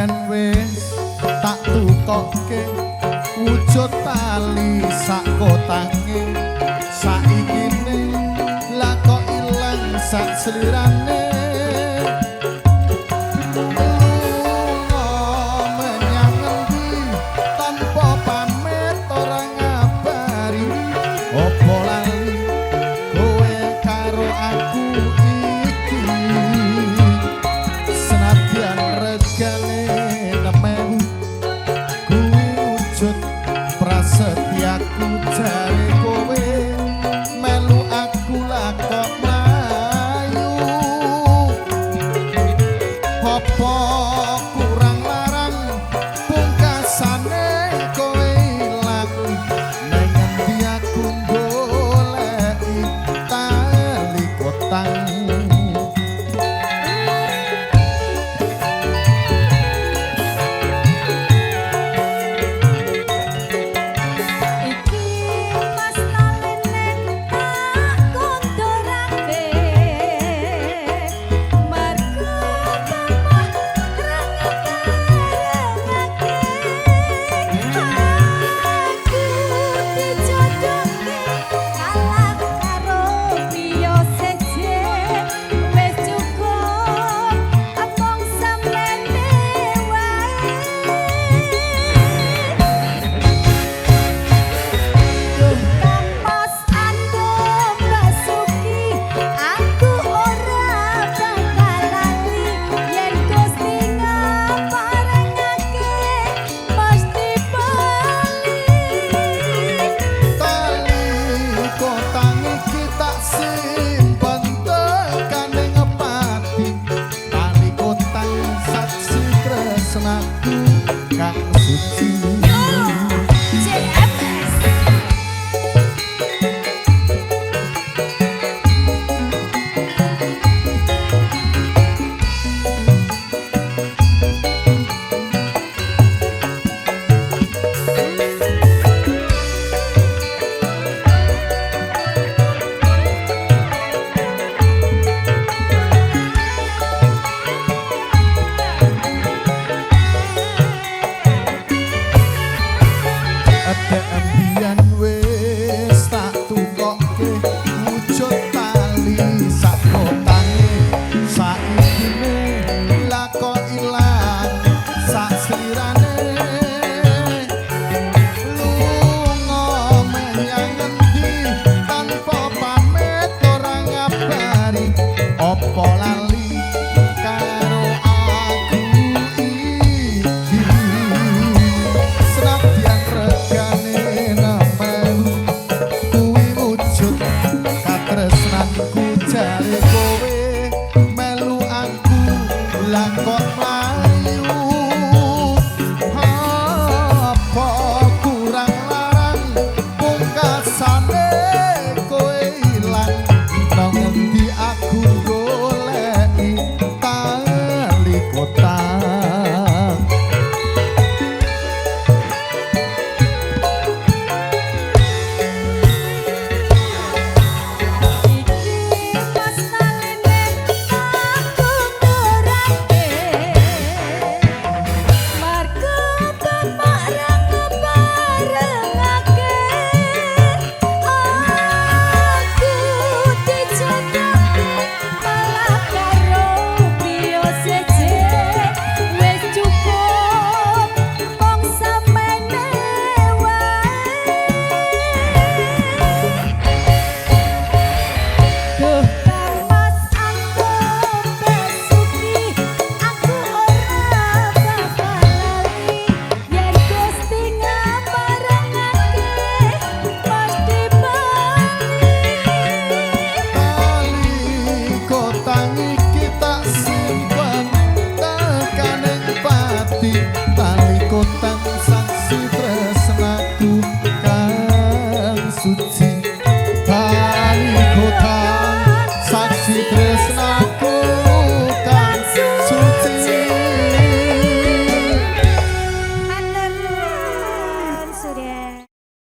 Biyen wis tak tukokke wujud tali sak kotange, saikine lah kok ilang sak slirane. Lunga menyang endi tanpa pamit ora ngabari, opo lali kowe karo aku iki? Senadyan regane 6.000 kuwi wujud prasetyaku, jare kowe melu aku lah kok mlayu. Apa kurang larang pungkasane kowe ilang, neng endi aku goleki tali kotang. Iki mas taline tak kondorake, mergo bapak rengake aku dijodohke kalah karo priya seje. Wis cukup among samene wae. Kang Mas Andom Basuki, aku ora bakal lali yen Gusti ngaparengake mesti bali. Tali kotang iki tak simpen tekane ngepati, tali kotang saksi tresnaku kang suci. JMS. Dek mbiyen wis tak tukokke wujud tali sak kotange, saikine lah kok ilang sak slirane. Lunga menyang endi tanpa pamit ora ngabari, opo lali karo aku iki? Senadyan regane 6.000 kuwi wujud katresnanku, jare kowe melu aku lah kok mlayu. Apa kurang larang pungkasane kowe ilang, nang endi aku goleki tali kotang.